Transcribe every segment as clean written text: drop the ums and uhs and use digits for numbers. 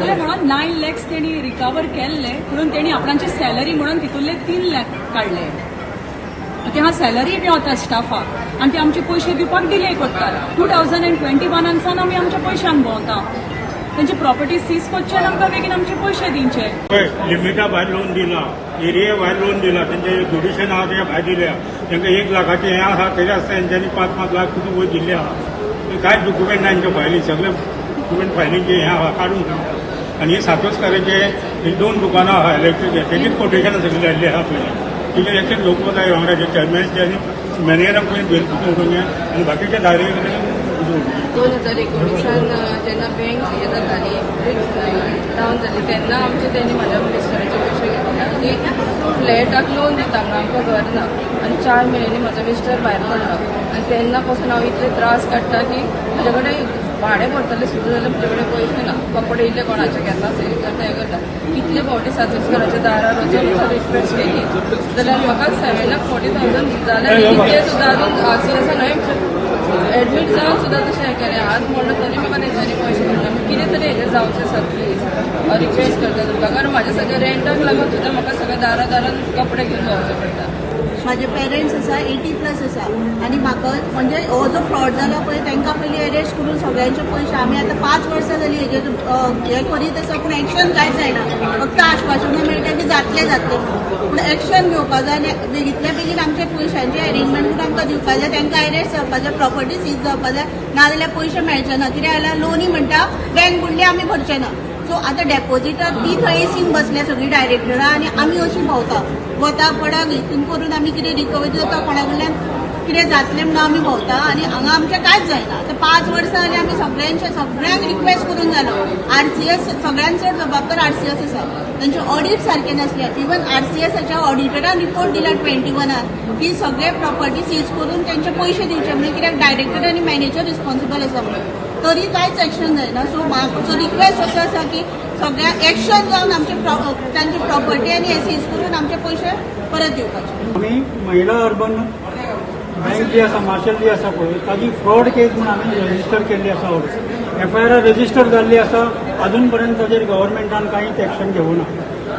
सगळे म्हणून 9 लॅक्स तेणी रिकवर केल्ले, म्हणून तेणी आपणाची सॅलरी म्हणून तितूंतले 3 लॅक काडले. ते सॅलरी बी वता स्टाफाक आनी ते आमचे पयशे दिवपाक डिले करतात. 2021 सावन आमी आमच्या पयशांक भोंवता. तेंची प्रॉपर्टी सीज करचे आनी आमकां बेगीन आमचे पयशे दिवचे. पळय, लिमिटा भायर लोन दिला, एरिया भायर लोन दिला, तेंचे ज्युडिशन आहा तेच्या भायर दिल्या. तांकां 1 लाखाचें हें आसा, तरी आसतना तेंच्यांनी 5-5 लाख सुद्दां वयर दिल्ले आहा. कांयच डॉक्युमेंट ना तेंच्या फायली. सगळे डॉक्युमेंट फायलींचे हें आहा काडून घेवन. आनी हे सातोस्काराचे ही दोन दुकानां आहा इलेक्ट्रीक, तेजीच कोटेशनां सगळीं जाल्ली आहा पयलीं. तिचे एकटेच लोक वता वांगडा, चेअरमॅनचे आनी मॅनेजराक पयलीं बिल उडोवन आनी बाकीचे डायरेक्ट. 2019 जेन्ना बँक हे जाताली, डावन जाली, तेन्ना आमचे तेणी म्हाज्या मिस्टराचे पयशे घेतले आनी फ्लॅटाक लोन दिता म्हणून. आमकां घर ना आनी 4 म्हयन्यांनी म्हजो मिस्टर भायर पडलो आनी तेन्ना पासून हांव इतले त्रास काडटा की म्हजे कडेन भाडें भरतलें सुद्दां जाल्यार म्हजे कडेन पयशे ना. कपडे इल्ले कोणाचे घेता, सेल करता, हें करता. कितले फावटी सातोस्कराच्या दारार वचून रिक्वेस्ट केली जाल्यार म्हाका 7,40,000 जाल्यार इतले सुद्दां अजून आर सी एसान हांवें एडमीट जावन सुद्दां तशें हें केलें. हात मोडलो तरी म्हाका तेंच्यांनी पयशे दिले. कितें तरी हेजें जावचें सर, प्लीज रिक्वेस्ट करता तुमकां, कारण म्हाज्या सगळ्या रेंटाक लागून सुद्दां म्हाका सगळ्या दारा दारान कपडे घेवन भोंवचे पडटा. माझे पेरंट्स आसा, 80+ आसा आनी म्हाका म्हणजे हो जो फ्रॉड जाला पळय, तांकां पयलीं अरेस्ट करून सगळ्यांचे पयशे. आमी आतां 5 वर्सां जाली हेजेर हें करीत आसा, पूण एक्शन कांयच जायना. फक्त आश्वासनां मेळटा की जातलें जातलें म्हणून, पूण एक्शन घेवपा जाय आनी बेगींतल्या बेगीन आमच्या पयशांचे अरेंजमेंट आमकां दिवपा जाय. तांकां अरेस्ट जावपा जाय, प्रॉपर्टी सीज जावपा जाय, नाजाल्यार पयशे मेळचे ना. कित्याक जाल्यार लोनी म्हणटा, बँक बुडली, आमी भरचे ना. सो आतां डेपोजिटर ती थंय एसीन बसल्या सगळीं डायरेक्टरां आनी आमी अशीं भोंवता वता पडाक. हितून करून आमी कितें रिकवरी जाता, कोणा कडल्यान कितें जातलें म्हणून आमी भोंवता आनी हांगा आमचें कांयच जायना. आतां 5 वर्सां जालीं, आमी सगळ्यांचे सगळ्यांक रिक्वेस्ट करून जालो. आरसीएस सगळ्यांत चड जबाबदार आरसीएस आसा. तेंचे ऑडिट सारकें नासलें. इवन आरसीएसाच्या ऑडिटरान रिपोर्ट दिला 21 की सगळे प्रॉपर्टी सीज करून तेंचे पयशे दिवचे म्हणून, कित्याक डायरेक्टर आनी मॅनेजर रिस्पॉन्सिबल आसा म्हणून. तरी कांयच एक्शन जायना. सो म्हाजो रिक्वेस्ट असो आसा की सगळ्या एक्शन जावन आमचे तांची प्रॉपर्टी आनी हे सीज करून आमचे पयशे परत दिवपाचे. आमी महिला अर्बन बँक जी आसा, मार्शल जी आसा पळय, ताजी फ्रॉड केस म्हूण आमी रजिस्टर केल्ली आसा. एफआयआर रजिस्टर जाल्ली आसा. अजून पर्यंत ताजेर गव्हर्मेंटान कांयच एक्शन घेवना.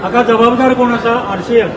हाका जबाबदार कोण आसा? आरसीएस.